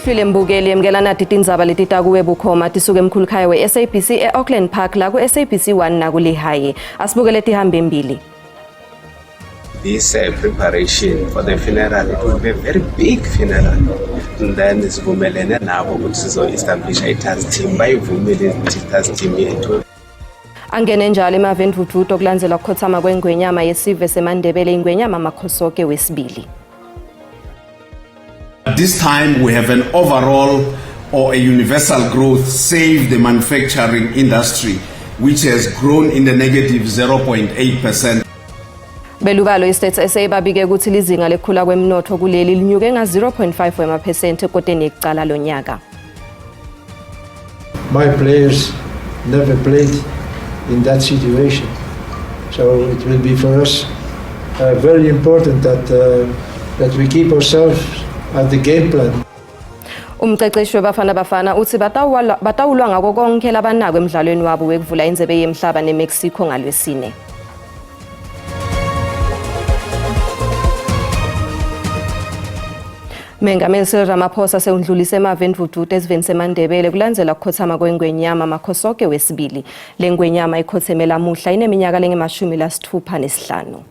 Kuhlwile mbukeli emukela nati tindzaba letitakuwe bukhoma tisuke emkhulukhaya we-SABC e-Auckland Park la ku-SABC 1 nakulihaye. Asibukele tihambe embili. This uh, preparation for the funeral, it will be a very big funeral. And then sivumelene nabo ukuthi sizo-establisha i-task team, bayivumile i-task team yethu. Angene njalo emava endvudvudo kulandzela ukukhothama kwengwenyama yesive semaNdebele ingwenyama Makhosoke wesibili. This time we have an overall or a universal growth save the manufacturing industry which has grown in the negative 0.8%. Belubalo iStats SA babike ukuthi lizinga lekukhula kwemnotho kuleli linyuke nga-0.5 wemaphesenti ekoteni yekucala lonyaka. My players never played in that situation. So it will be for us uh, very important that, uh, that we keep ourselves at the game plan. Umqeqeshi weBafana Bafana uthi batawulwa ngako konke labanako emdlalweni wabo wekuvula indzebe yemhlaba neMexico ngalwesine. Mengameli Cyril Ramaphosa sewundlulise emave endvudvudo esiveni semaNdebele kulandzela kukhothama kwengwenyama Makhosoke wesibili. Le ngwenyama ikhotheme lamuhla ineminyaka lengemashumi lasitfupha nesihlanu.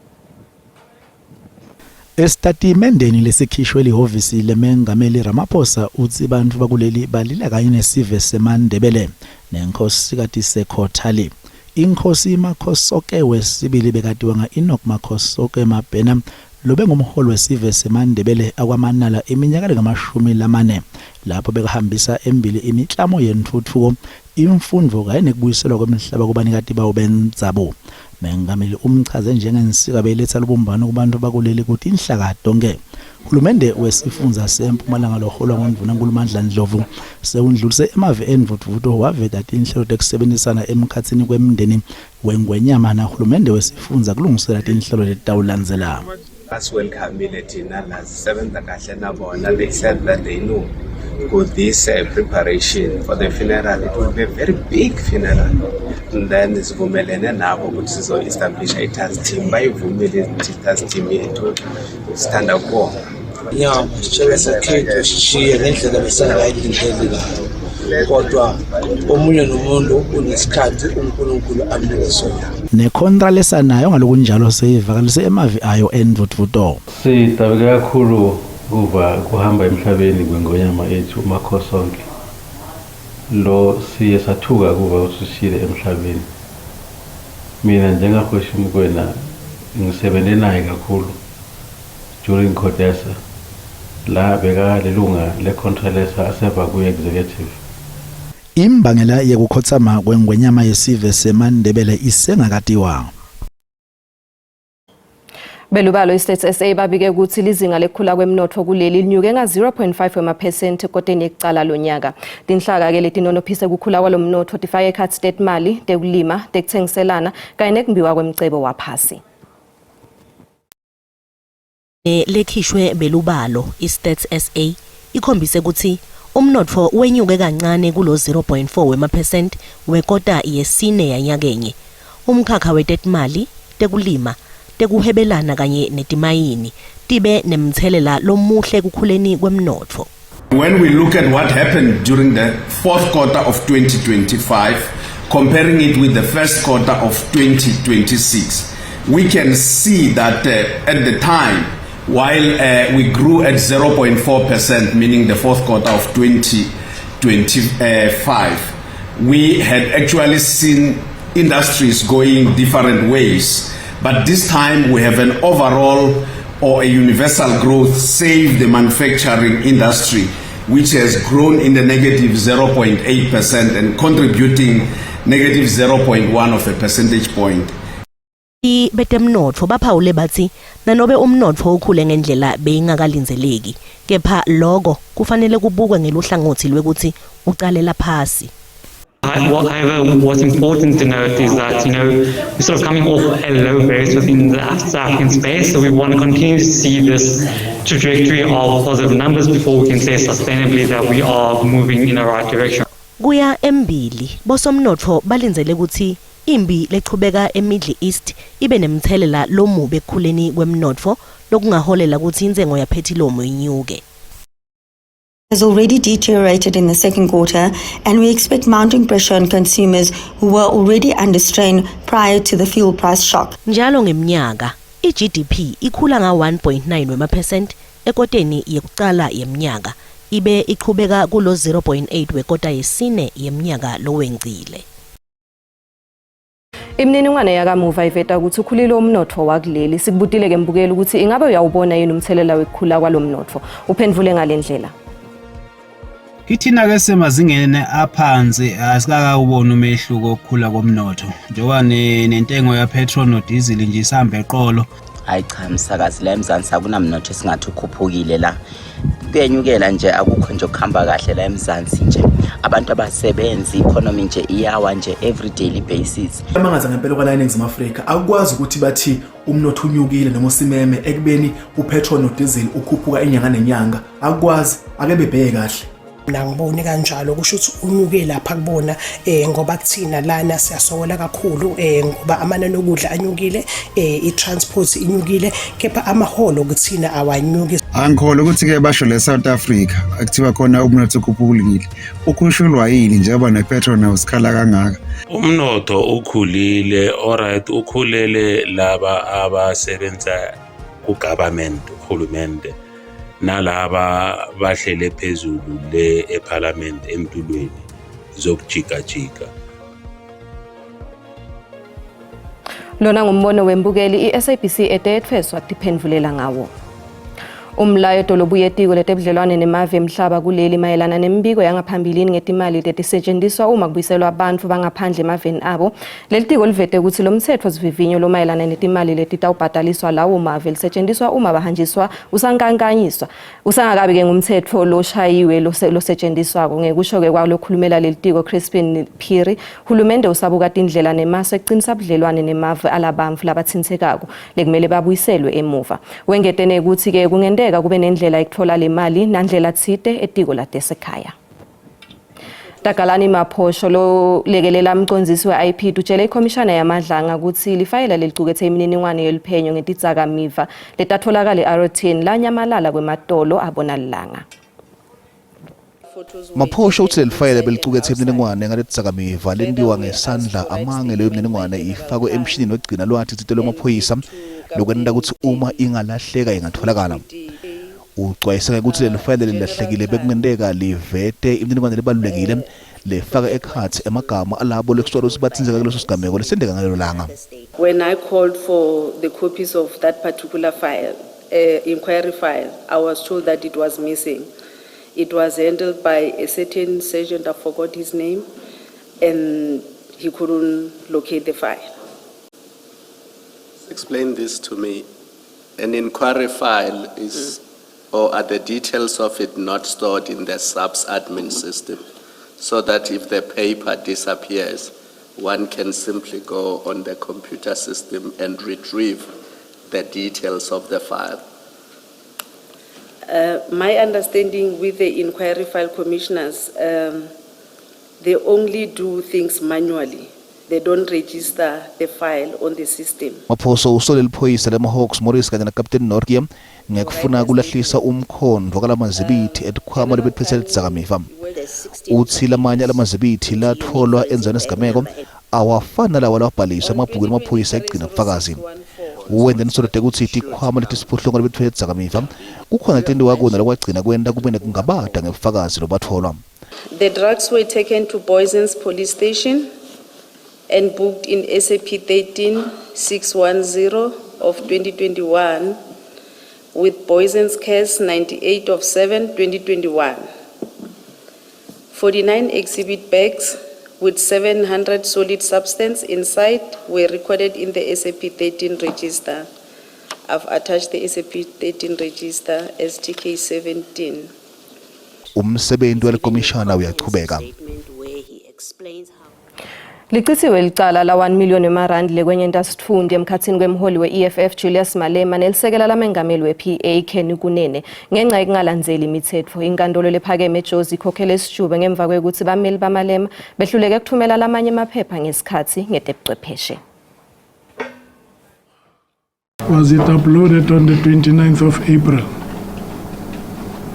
Esitatimendeni lesikhishwe lihhovisi leMengameli Ramaphosa utsi bantfu bakuleli balila kanye nesive semaNdebele nenkhosikati Sekhothali. Inkhosi Makhosoke wesibili bekatiwa nga-Enoch Makhosoke Mabena lobengumholi wesive semaNdebele akwaManala iminyaka lengamashumi lamane lapho bekahambisa embili imiklamo yentfutfuko, imfundvo kanye nekubuyiselwa kwemhlaba kubanikati bawo bendzabu. Mengameli umchaze njengensika beyiletsa lubumbano kubantfu bakuleli kutinhlaka tonkhe. Hulumende wesifundza seMpumalanga loholwa nguNdvunankulu Mandla Ndlovu sewundlulise emavi endvudvuto waveta tinhlelo tekusebentisana emkhatsini kwemndeni wengwenyama nahulumende wesifundza kulungisela tinhlelo letitawulandzela. Basiwelcomile thina la sisebenza kahle nabona they said that they know ku this uh, preparation for the funeral it will be a very big funeral and then sivumelene nabo ukuthi sizo-establisha i-task team bayivumile i-task team yethu sithanda ukubonga inyama sitshele sekhethu sishiye ngendlela besingakayilindeli ngayo kodwa omunye nomuntu unesikhathi uNkulunkulu amnike sona Necontralesa nayo ngalokunjalo seyivakalise emavi ayo endvudvuto. Sidabuke kakhulu kuva kuhamba emhlabeni kwengonyama ethu uMakhosonke. Lo siye sathuka kuva ususishiyile emhlabeni. Mina njengaHoshi Mokoena ngisebenze naye kakhulu during CODESA la bekalilunga le-Contralesa aseva kwi-executive. Imbangela yekukhotsama kwengwenyama yesive semaNdebele isengakatiwa. Belubalo iStats SA babike ukuthi lizinga lekukhula kwemnotfo kuleli linyuke nga-0.5 wemaphesenti ekoteni yekucala lonyaka. Tinhlaka-ke letinonophise kukhula kwalo mnotfo tifake ekhatsi tetimali, tekulima, tekutsengiselana kanye nekumbiwa kwemcebo waphasi. Lekhishwe belubalo iStats SA ikhombise kutsi umnotfo wenyuke kancane kulo 0.4 wemaphesenti wekota yesine yanyakenye. Umkhakha wetetimali, tekulima, tekuhwebelana kanye netimayini tibe nemtselela lomuhle ekukhuleni kwemnotfo. When we look at what happened during the fourth quarter of 2025, comparing it with the first quarter of 2026, we can see that uh, at the time, while uh, we grew at 0.4%, meaning the fourth quarter of 2025, we had actually seen industries going different ways. But this time we have an overall or a universal growth save the manufacturing industry, which has grown in the negative 0.8% and contributing negative 0.1 of a percentage point. Betemnotfo baphawule batsi nanobe umnotfo ukhule ngendlela beyingakalindzeleki kepha loko kufanele kubukwe ngeluhlangotsi lwekutsi ucalela phasi. However, what's important to note is that, you know, we're sort of coming off a low base within the South African space, so we want to continue to see this trajectory of positive numbers before we can say sustainably that we are moving in the right direction. Kuya embili, bosomnotfo balindzele kutsi impi lechubeka eMiddle East ibe nemtselela lomubi ekukhuleni kwemnotfo lokungaholela kutsi intsengo yaphethilomu inyuke. Has already deteriorated in the second quarter, and we expect mounting pressure on consumers who were already under strain prior to the fuel price shock. Njalo ngemnyaka, i-GDP ikhula nga-1.9 wemaphesenti ekoteni yekucala yemnyaka, ibe ichubeka kulo 0.8 wekota yesine yemnyaka lowengcile. Imininingwane yakamuva iveta ukuthi ukhulile umnotfo wakuleli. Sikubutile ke mbukeli ukuthi ingabe uyawubona yini umthelela wekukhula kwalomnotfo. Uphendvule ngalendlela. Kithina ke semazingeni aphansi asikakawuboni umehluko wokukhula komnotho njengoba nentengo ya-petrol no-diesel nje isihamba eqolo. Hayi cha msakazi, la eMzansi akunamnotho esingathi ukhuphukile la. Kuyenyukela nje, akukho nje okuhamba kahle la eMzansi nje. Abantu abasebenzi, economy nje iyawa nje every daily basis. Amangaza ngempela kwala eNingizimu Afrika akukwazi ukuthi bathi umnotho unyukile noma usimeme ekubeni upetrol nodiesel ukhuphuka inyanga nenyanga. Akukwazi, ake bebheke kahle. Mina ngiboni kanjalo, kusho ukuthi unyuke lapha kubona ngoba kuthina lana siyasokola kakhulu ngoba amanani okudla anyukile, i-transport inyukile, kepha amaholo kuthina awanyuki. Angikholwa ukuthi-ke basho le South Africa akuthiwa khona umnotho ukhuphukile. Ukhushulwa yini njengoba nepetrol nawo sikhala kangaka? Umnotho ukhulile, alright, ukhulele laba abasebenza ku-government, uhulumende, nalaba bahlele phezulu le eParliament entulweni zokujikajika. Lona ngumbono wembukeli i-SABC etethweswa tiphendvulela ngawo. Umlayeto lobuye etiko letebudlelwane nemave emhlaba kuleli mayelana nemibiko yangaphambilini ngetimali letisetshenziswa uma kubuyiselwa abantu bangaphandle emaveni abo. Leli tiko livete ukuthi lo mthetho sivivinyo lomayelana netimali letitawubhadaliswa lawo mave lisetshenziswa uma bahanjiswa usankankanyiswa. Usangakabi ke ngumthetho loshayiwe losetshenziswako ngekusho ke kwalokhulumela leli tiko Crispin Phiri. Hulumende usabuka tindlela nemasu ekucinisa budlelwane nemave alabamfu labatsintsekako lekumele babuyiselwe emuva. Wengete nekuthi ke kungenteka kube nendlela ekuthola le mali nandlela tsite etiko latesekhaya. Tagalani Maphosho lo lekelela mcondzisi we-IPID utshele ikhomishana yaMadlanga ukuthi lifayela lelicukethe imininingwane yeluphenyo ngetidzakamiva letatfolakala e-Arotin lanyamalala kwematolo abona lilanga. Maphosho uthi leli fayela belicukethe imininingwane ngaletidzakamiva lentiwa ngesandla amange leyo mininingwane ifakwe emshinini wekugcina lwati tsite lwemaphoyisa lokwenta kutsi uma ingalahleka ingatholakala. Ucwayise ngekutsi leli fayela lelilahlekile bekungenteka livete imininingwane lebalulekile lefaka ekhatsi emagama alabo lekusolwa kutsi batsintseka kuleso sigameko lesenteka ngalelo langa. When I called for the copies of that particular file, inquiry file, I was told that it was missing. It was handled by a certain sergeant, I forgot his name, and he couldn't locate the file. Explain this to me. An inquiry file is, or are the details of it not stored in the SAPS admin system, so that if the paper disappears, one can simply go on the computer system and retrieve the details of the file? My understanding with the inquiry file commissioners, they only do things manually. They don't register the file on the system. Maphoso usole liphoyisa lema-Hawks Morris kanye naKapteni Nortje ngekufuna kulahlisa umkhondvo kalamazibithi etikhwama lebetiphethe letidzakamiva. Utsi lamanye alamazibithi latfolwa endzaweni yesigameko awafani nalawa lawabhaliswa emabhukwini emaphoyisa ekugcina bufakazi. Wente nisolo tekutsi tikhwama letisiphohlongo lebetiphethe tidzakamiva kukhona letentiwa kona lokwagcina kwenta kube nekungabata ngebufakazi lobatfolwa. The drugs were taken to Booysens Police Station and booked in SAP 13610 of 2021 with Booysens case 98 of 7 2021. 49 exhibit bags with 700 solid substance inside were recorded in the SAP 13 register. I've attached the SAP 13 register as TK 17. Umsebenzi walekomishana uyachubeka. Licithiwe licala la 1 million emarandi lekwenyenta sitfundi emkhatsini kwemholi we-EFF Julius Malema nelisekela lamengameli we-PA Kenny Kunene ngenxa yekungalandzeli imitsetfo. Inkantolo lephakeme eJozi ikhokhele isijube ngemva kwekutsi bameli baMalema behluleke kuthumela lamanye emaphepha ngesikhatsi ngetebuchwepheshe. Was it uploaded on the 29th of April?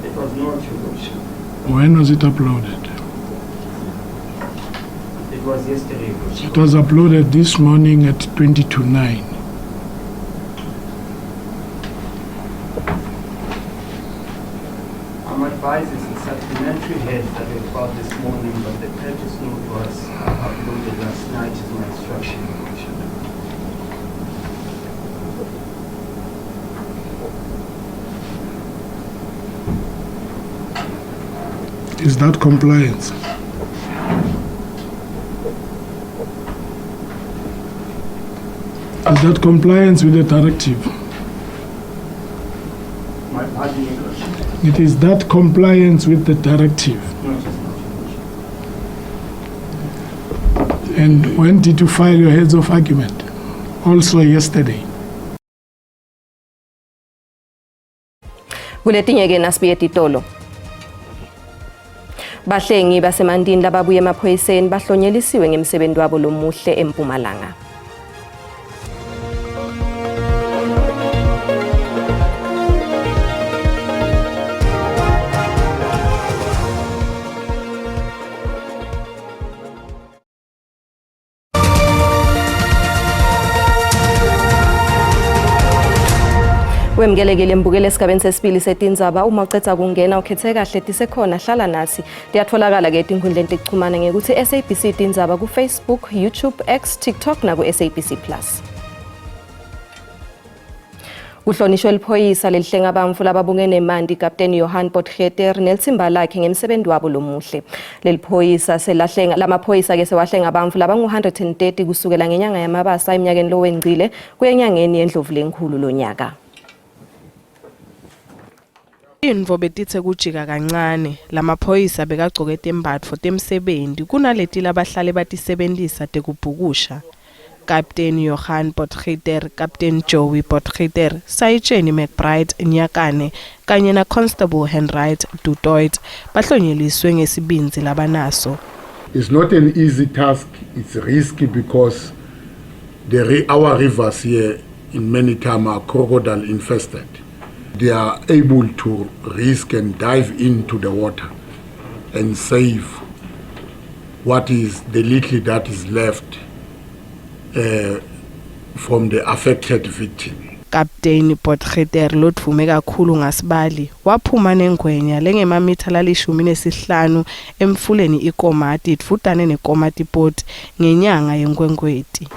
It was not, Your Lordship. When was it uploaded? It was yesterday. It was uploaded this morning at 20 to 9. I'm advised it's a supplementary head that they filed this morning, but the purchase note was uploaded last night is my instruction, Your Worship. Is that compliance? Is that compliance with the directive? My pardon, Your Worship. It is that compliance with the directive. No, it is not, Your Worship. And when did you file your heads of argument? Also yesterday. Kuletinye ke nasibuye titolo. Bahlengi basemandini lababuye emaphoyiseni bahlonyelisiwe ngemsebenzi wabo lomuhle eMpumalanga. Wemukelekile mbukele esigabeni sesibili setindzaba uma ucedza kungena ukhethe kahle tisekhona hlala nathi tiyatfolakala ke etinkhundleni tekuchumana ngekuthi SABC Tindzaba ku Facebook, YouTube, X, TikTok naku SABC Plus. Kuhlonishwe liphoyisa lelihlenga bantfu lababuke nemanti Kapteni Johan Potgieter nelitsimba lakhe ngemsebenzi wabo lomuhle. Leliphoyisa selahlenga lamaphoyisa ke sewahlenga bantfu labangu-130 kusukela ngenyanga yaMabasa eminyakeni lowengcile kuya enyangeni yeNdlovu lenkhulu lonyaka. Tintfo betitse kujika kancane, lamaphoyisa bekagcoke tembatfo temsebenti kunaleti labahlale batisebentisa tekubhukusha. Kapteni Johan Potgieter, Kapteni Joey Potgieter, Sayitjeni McBride Nyakane kanye na-Constable Henriette Du Toit bahlonyeliswe ngesibindzi labanaso. It's not an easy task, it's risky because the, our rivers here in many times are crocodile infested. They are able to risk and dive into the water and save what is the little that is left from the affected victim. Kapteni Potgieter lodvume kakhulu ngasibali waphuma nengwenya lengemamitha lalishumi nesihlanu emfuleni iKomati dvutane neKomatipoort ngenyanga yeNkhwekhweti.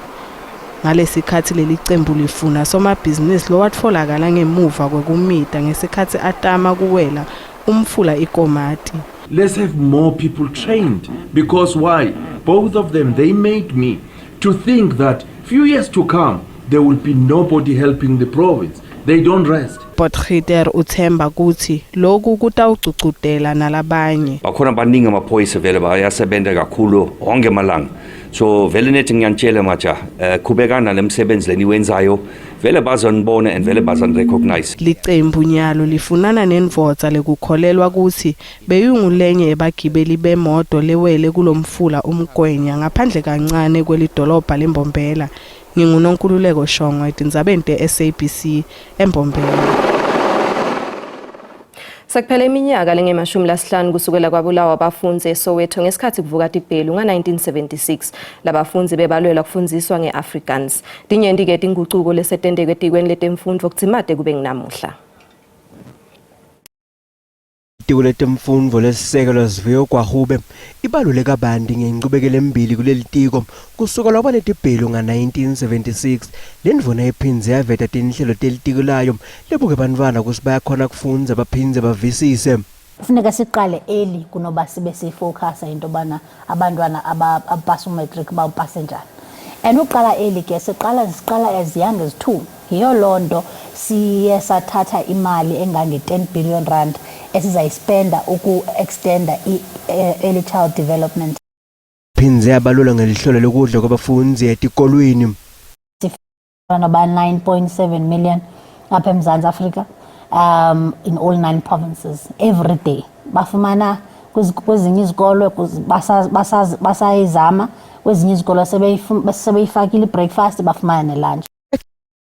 Ngalesikhatsi lelicembu lifuna somabhizinisi lowatfolakala ngemuva kwekumita ngesikhatsi atama kuwela umfula iKomati. Let's have more people trained because why? Both of them, they made me to think that few years to come, there will be nobody helping the province. They don't rest. Potgieter utsemba kutsi loku kutawugcugcutela nalabanye. Bakhona baningi amaphoyisa vele bayasebenza kakhulu onke amalanga. So vele nethi ngiyanitshela maja qhubekana nemsebenzi leniwenzayo vele bazonibona and vele bazonirecognize. Licembu nyalo lifunana nendvodza lekukholelwa kutsi beyingulenye yebagibeli bemoto lewele kulomfula uMgwenya ngaphandle kancane kwelidolobha leMbombela. NginguNonkululeko Shongwe etindzabeni te-SABC eMbombela. Sekuphele iminyaka lengemashumi lasihlanu kusukela kwabulawa abafundzi eSoweto ngesikhathi kuvuka tibhelu nga-1976. Labafundzi bebalwela kufundziswa nge-Afrikaans. Tinyenti-ke tingucuko lesetenteke etikweni letemfundvo kudzimate kube nginamuhla. Litiko letemfundvo lesisekelo Siviwe Gwarube ibalule kabanti ngenchubekela embili kuleli tiko kusuka lwaba netibhelu nga-1976. Le ndvuna iphindze yaveta tinhlelo telitiko layo lebuke bantfwana kutsi bayakhona kufundza baphindze bavisise. Kufuneka siqale early kunoba sibe siyifocusa into yobana abantwana abapasa umatric bawupase njani. And uqala early ke siqala siqala as young as 2. Yiyo loo nto siye sathatha imali engange-10 billion rand esizayispenda uku-extenda i-early child development. Phindze yabalula ngelihlelo lokudla kwabafundzi etikolweni. Abantwana ba-9.7 million apha eMzantsi Afrika in all 9 provinces every day. Bafumana kwezinye izikolo basayizama, kwezinye izikolo sebeyifakile i-breakfast bafumana ne-lunch.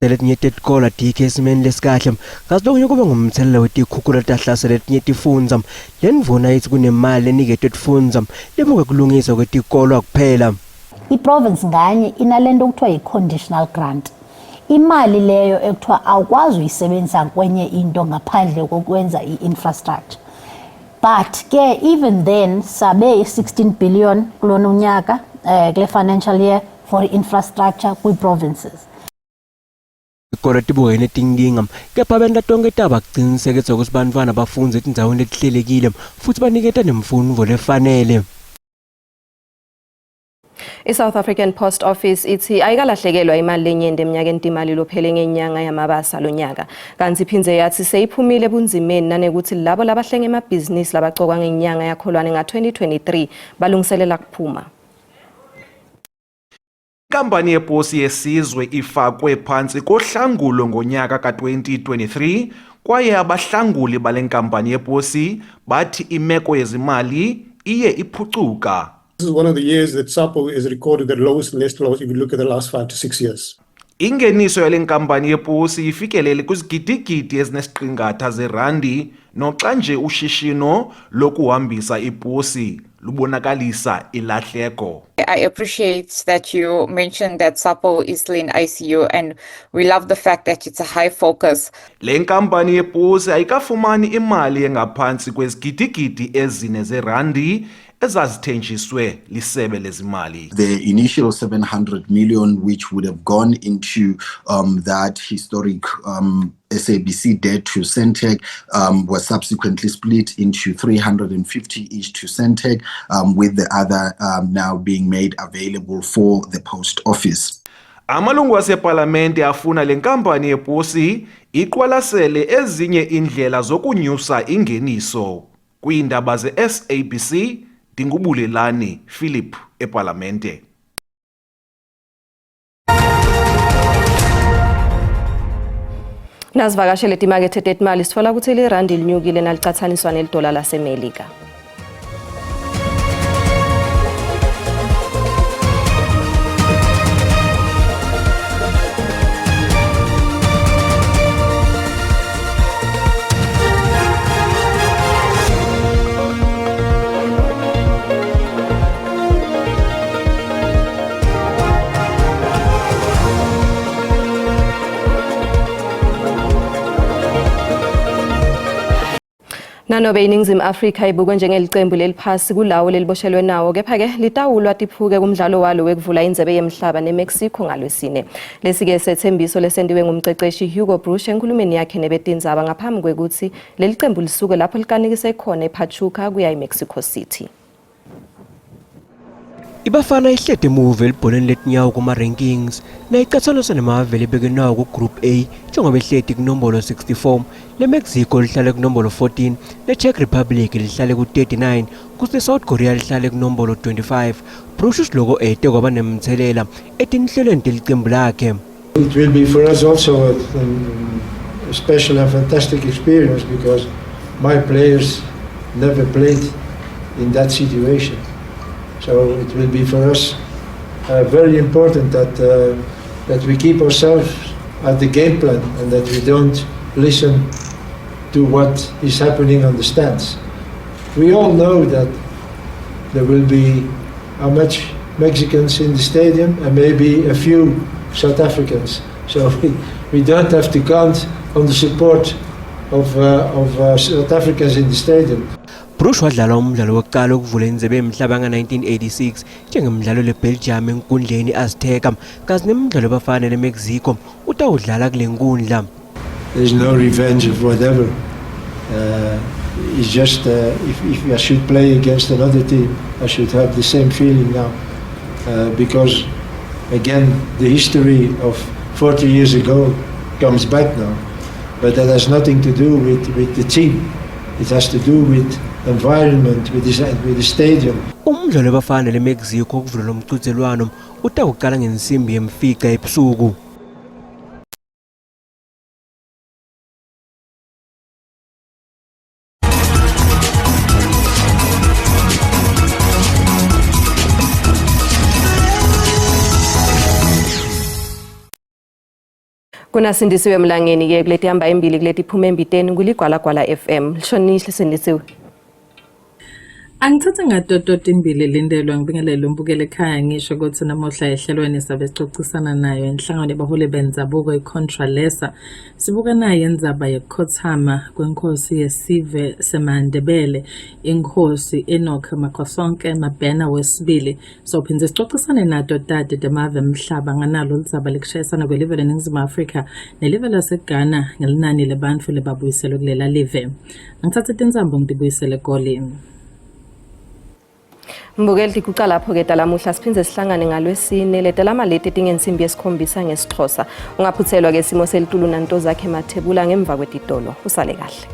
Letinye tetikolo atikho esimeni lesikahle kasi lokunye kube ngumthelela wetikhukhula letahlasela letinye tifundza. Le ndvuna itsi kunemali leniketwe tifundza lebuke kulungiswa kwetikolwa kuphela. I-province nganye inalento okuthiwa yi-conditional grant. Imali leyo ekuthiwa awukwazi uyisebenzisa kwenye into ngaphandle kokwenza i-infrastructure. But ke even then sabe i-16 billion kulona unyaka kule financial year for infrastructure kwi-provinces. Tikolo tibukene netinkinga kepha benta tonkhe taba kucinisekisa kutsi bantfwana bafundze etindzaweni letihlelekile futsi baniketa nemfundvo lefanele. I-South African Post Office ithi ayikalahlekelwa imali lenyenti eminyakeni timali lophele ngenyanga yaMabasa lonyaka. Kanti iphindze yathi seyiphumile ebunzimeni nanekuthi labo labahlenga emabhizinisi labacokwa ngenyanga yaKholwane nga-2023 balungiselela kuphuma. Inkampani yeposi yesizwe ifakwe phantsi kohlangulo ngonyaka ka-2023 kwaye abahlanguli bale nkampani yeposi bathi imeko yezimali iye iphucuka. This is one of the years that SAPO has recorded the lowest net loss if you look at the last 5 to 6 years. Ingeniso yale nkampani yeposi ifikelele kwizigidigidi ezinesiqingatha zerandi noxa nje ushishino lokuhambisa iposi lubonakalisa ilahleko. I appreciate that you mentioned that SAPO is still in ICU and we love the fact that it's a high focus. Le nkampani yeposi ayikafumani imali engaphantsi kwezigidigidi ezine zerandi ezazithenjiswe lisebe lezimali. The initial 700 million which would have gone into that historic SABC debt to Sentech was subsequently split into 350 each to Sentech, with the other now being made available for the post office. Amalungu asepalamente afuna le nkampani yeposi iqwalasele ezinye indlela zokunyusa ingeniso. Kwiindaba ze-SABC ndinguBulelani Philip epalamente. Nasivakashele timakethe tetimali sitfola kutsi lirandi linyukile nalicatsaniswa nelidola laseMelika. Nanobe iNingizimu Afrika ibukwe njengelicembu leliphasi kulawo leliboshelwe nawo kepha-ke litawulwa tiphuke kumdlalo walo wekuvula indzebe yemhlaba neMexico ngalwesine. Lesi-ke sethembiso lesentiwe ngumceceshi Hugo Broos enkhulumeni yakhe nebetindzaba ngaphambi kwekutsi leli cembu lisuke lapho likanikise khona ePachuca kuya eMexico City. Ibafana ihlede emuva elibholeni letinyawo kuma-rankings nayicathaniswa nemave lebeke nawo ku-Group A njengoba ihleti kunombolo 64, le-Mexico lihlale kunombolo 14, le-Czech Republic lihlale ku-39, kutsi le-South Korea lihlale kunombolo 25. Bruce loko ete kwaba nemtselela etinhlelweni telicembu lakhe. It will be for us also a special and fantastic experience because my players never played in that situation. So it will be for us very important that we keep ourselves at the game plan and that we don't listen to what is happening on the stands. We all know that there will be how much Mexicans in the stadium and maybe a few South Africans. So we don't have to count on the support of South Africans in the stadium. Broos wadlala umdlalo wokuqala ukuvula indzebe yemhlaba nga-1986 njengemdlalo leBelgium enkundleni i-Azteca kasi nemidlalo bafana neMexico utawudlala kule nkundla. There's no revenge of whatever. It's just if I should play against another team, I should have the same feeling now. Because again, the history of 40 years ago comes back now. But that has nothing to do with the team. It has to do with environment, with the stadium. Umdlalo webafana leMexico ukuvula lo mqhudelwano utawuqala ngensimbi yemfica ebusuku. Kunasindisiwe Mlangeni ke kuleti hamba embili kuleti phuma embiteni kuligwalagwala FM. Lishonihle Sindisiwe. Angithathe ngatotota imbili Lindelwa ngibingelele umbukele ekhaya ngisho ukuthi namuhla ehlelweni sabe sicocisana nayo inhlangano yabaholi bendzabuko iContralesa sibuka nayo indzaba yekukhothama kwenkosi yesive semaNdebele inkosi Enoch Makhosonke Mabhena wesibili. Sophinde sicocisane nato tati temave emhlaba nganalo ludzaba lekushayisana kwelive leNingizimu Afrika nelive laseGhana ngelinani lebantfu lebabuyiselwe kulela live. Angithathe tintsambo ngitibuyisele egolini. Mbukeli tiguca lapho-ke talamuhla siphindze sihlangane ngalwesine letalama leti tingensimbi yesikhombisa ngesiXhosa. Ungaphuthelwa-ke simo selitulu nanto zakhe mathebula ngemva kwetitolo. Usale kahle.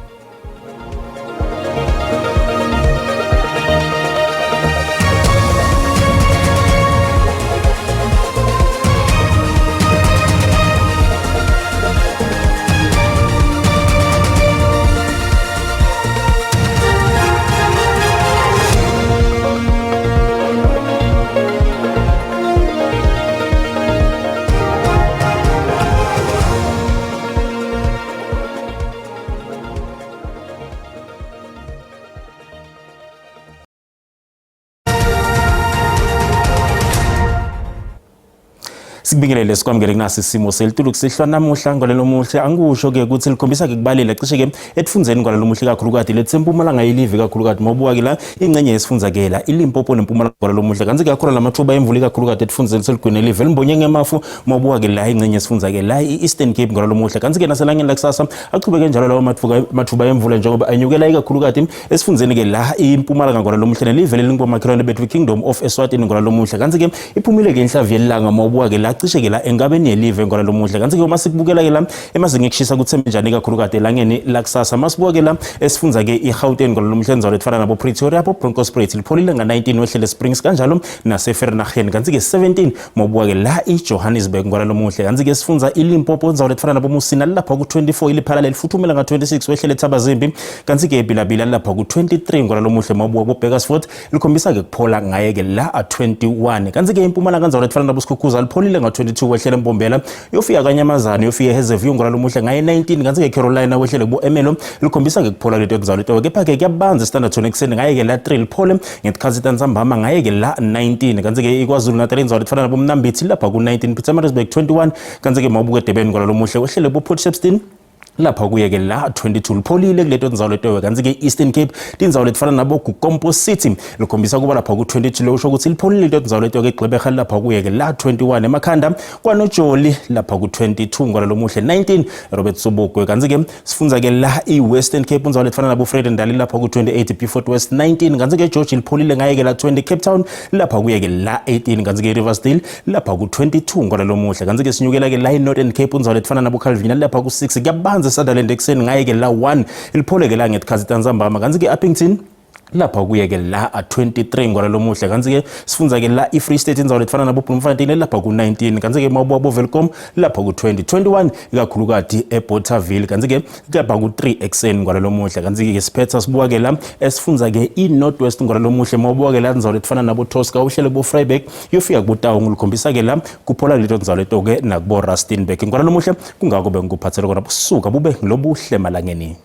Sikubingelele sikwamukele kunasi isimo selitulu kusihlwa namuhla ngolelo muhle angikusho ke ukuthi likhombisa ke kubalele cishe ke etifundzeni kwalelo muhle kakhulukati letsempumalanga yelive kakhulukati mawubuka ke la ingcenye yesifundza ke la iLimpopo nempumalanga kwalelo muhle kantsi ke akhona lamathuba emvula ikakhulukati etifundzeni seligwini elive limbonye ngemafu mawubuka ke la ingcenye yesifundza ke la i-Eastern Cape ngolelo muhle kantsi ke naselangeni lakusasa achubeke njalo lawo mathuba emvula njengoba anyukela ikakhulukati esifundzeni ke la impumalanga ngolelo muhle nelive lelingubomakhelwane bethu Kingdom of Eswatini ngolelo muhle kantsi ke iphumile ke inhlavu yelanga mawubuka ke la cishe ke la enkabeni yelive ngolelo muhle kantsi ke uma sikubukela ke la emazinga ekushisa kuthe njani kakhulukati elangeni lakusasa masibuka ke la esifundza ke iGauteng ngolelo muhle ndzawo letfana nabo Pretoria bo Bronkhorstspruit lipholile nga-19 wehlele Springs kanjalo naseVereeniging kantsi ke 17 mawubuka ke la iJohannesburg ngolelo muhle kantsi ke sifundza iLimpopo ndzawo letfana nabo Musina lapha ku-24 iliphalale lifuthumela nga-26 wehlele Thabazimbi kantsi ke Bilabila lapha ku-23 ngolelo muhle mawubuka bo-Bakersford likhombisa-ke kuphola ngaye-ke la a-21 kanti-ke impumalanga ndzawo letfana nabo Sikhukhuza lipholile nga-22 wehlele Mbombela yofika kanyamazane yofika eHazyview ngolalo muhle ngaye 19 kanti-ke Carolina wehlele kubo-Ermelo likhombisa-ke kuphola kuleto ndzawo leto kepha-ke kuyabanza iStanderton ekuseni ngaye-ke la 3 liphole ngetikhatsi tantsambama ngaye-ke la 19 kanti-ke iKwaZulu Natal indzawo letfana nabo Mnambithi lapha ku-19 Pietermaritzburg 21 kanti-ke mawubuka eDurban ngolalo muhle wehlele kubo-Port Shepstone lapha kuye-ke la 22 lipholile kuleto ndzawo letowe kantsi-ke i-Eastern Cape tindzawo letifana nabo Gukompo City likhombisa kuba lapha ku-22 lokusho ukuthi lipholile leto ndzawo letowe Gqeberha lapha kuye-ke la 21 emakhanda kwanojoli lapha ku-22 ngolalo muhle 19 Robert Sobukwe kantsi-ke sifundza-ke la i-Western Cape indzawo letifana nabo Vredendal lapha ku-28 Beaufort West 19 kantsi-ke George lipholile ngaye-ke la 20 Cape Town lapha kuye-ke la 18 kantsi-ke Riversdale lapha ku-22 ngolalo muhle kantsi-ke sinyukela-ke la i-Northern Cape indzawo letifana nabo Calvina lapha ku-6 kuyabanza eSutherland ekuseni ngaye-ke la 1 lipholeke la ngetikhatsi tantsambama kantsi-ke Upington lapha kuye-ke la 23 ngolalo muhle kantsi-ke sifundza-ke la i-Free State indzawo letifana nabo Bloemfontein lapha ku-19 kantsi-ke mawubuka bo-Welkom lapha ku-20 21 ikakhulukati eBothaville kantsi-ke lapha ku-3 ekuseni ngolalo muhle kantsi-ke siphetha sibuka-ke la esifundza-ke i-North West ngolalo muhle mawubuka-ke la indzawo letifana nabo Tosca uhlele kubo-Vryburg yofika kuboTaung likhombisa-ke la kuphola kuleto ndzawo leto-ke nakubo-Rustenburg ngolalo muhle kungako bengikuphathele kona busuka bube ngilobuhle emalangeni.